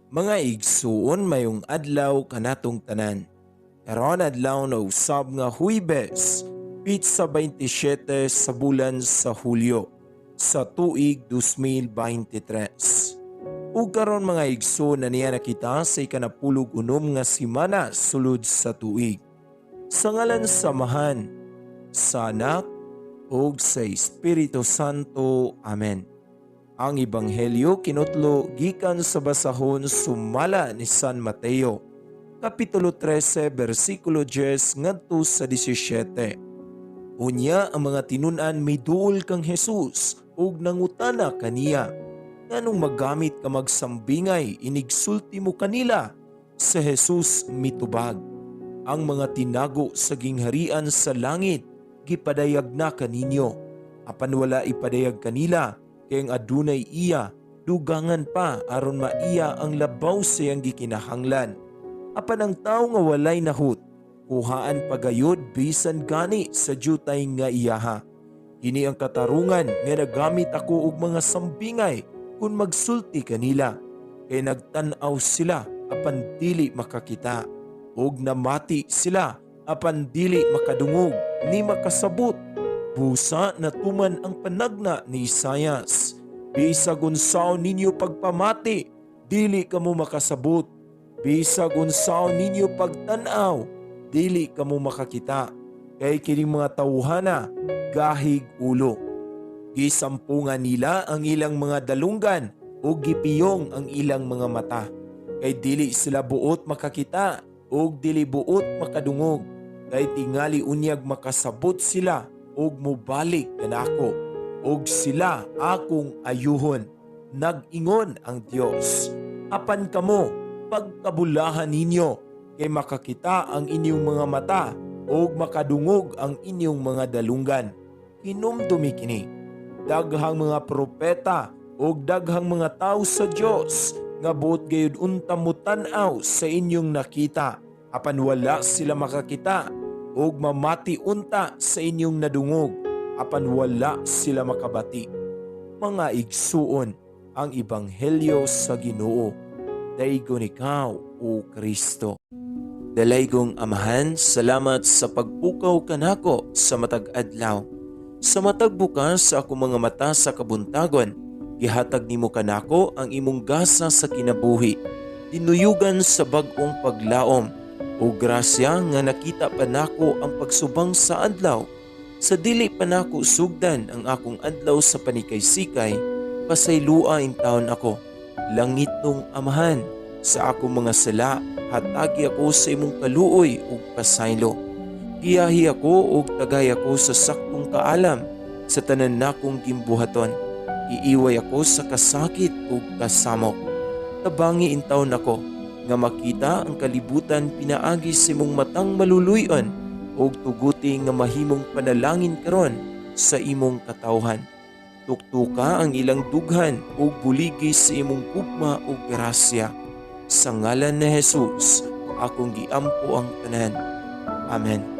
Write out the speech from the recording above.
Mga igsuon, mayong adlaw kanatong tanan. Karon adlaw na usab nga Huwebes, pitsa 27 sa bulan sa Hulyo sa tuig 2023. Ug karon, mga igsoon, na niya nakita sa ikanapulog unom nga simana sulod sa tuig. Sa ngalan sa Amahan, sa Anak, ug sa Espiritu Santo. Amen. Ang Ebanghelyo kinutlo gikan sa basahon sumala ni San Mateo, Kapitulo 13, bersikulo 10 ngadto sa 17. Unya ang mga tinun-an miduol kang Jesus ug nangutana kaniya, "Nganong magamit ka magsambingay inigsulti mo kanila?" Si Jesus mitubag, "Ang mga tinago sa gingharian sa langit gipadayag na kaninyo, apan wala ipadayag kanila, kay ang adunay iya, dugangan pa aron maiya ang labaw sa iyang gikinahanglan. Apan ang tawo nga walay nahut, kuhaan pagayod bisan gani sa jutay nga iyaha. Kini ang katarungan nga nagamit ako og mga sambingay kung magsulti kanila. Kay nagtan-aw sila apan dili makakita, ug namati sila apan dili makadungog ni makasabot. Busa natuman ang panagna ni Isayas: 'Bisag unsaon ninyo pagpamati, dili kamo makasabot. Bisag unsaon ninyo pagtan-aw, dili kamo makakita. Kay kining mga tawhana gahig ulo. Gisampungan nila ang ilang mga dalunggan ug gipiyong ang ilang mga mata. Kay dili sila buot makakita ug dili buot makadungog. Kay tingali unyag makasabot sila ug mobalik kanako, ug sila akong ayuhon, nag-ingon ang Dios.' Apan kamo, pagkabulahan ninyo kay makakita ang inyong mga mata ug makadungog ang inyong mga dalunggan. Hinumdumi kini: Daghang mga propeta ug daghang mga tawo sa Dios nga buot gayud unta motan-aw sa inyong nakita, apan wala sila makakita, ug mamati unta sa inyong nadungog, apan wala sila makabati." Mga igsuon, ang ebanghelyo sa Ginoo. Daygon ikaw, O Kristo. Dalaygong Amahan, salamat sa pagpukaw kanako sa matag adlaw. Sa matag bukas sa akong mga mata sa kabuntagon, gihatag nimo kanako ang imong gasa sa kinabuhi. Dinuyugan sa bag-ong paglaom o grasya nga nakita pa nako ang pagsubang sa adlaw. Sa dili pa nako sugdan ang akong adlaw sa panikay-sikay, pasaylua intawon ako. Langitnong Amahan, sa akong mga sala, hatagi ako sa imong kaluoy ug pasaylo. Giyahi ako ug tagay ako sa saktong kaalam sa tanan nakong gimbuhaton. Iiway ako sa kasakit ug kasamok. Tabangi intawon ako nga makita ang kalibutan pinaagi sa imong matang maluluy-on ug tuguti nga mahimong panalangin karon sa imong katawhan. Tuktuka ang ilang dughan ug buligi sa imong gugma ug grasya. Sa ngalan ni Jesus, akong giampo ang tanan. Amen.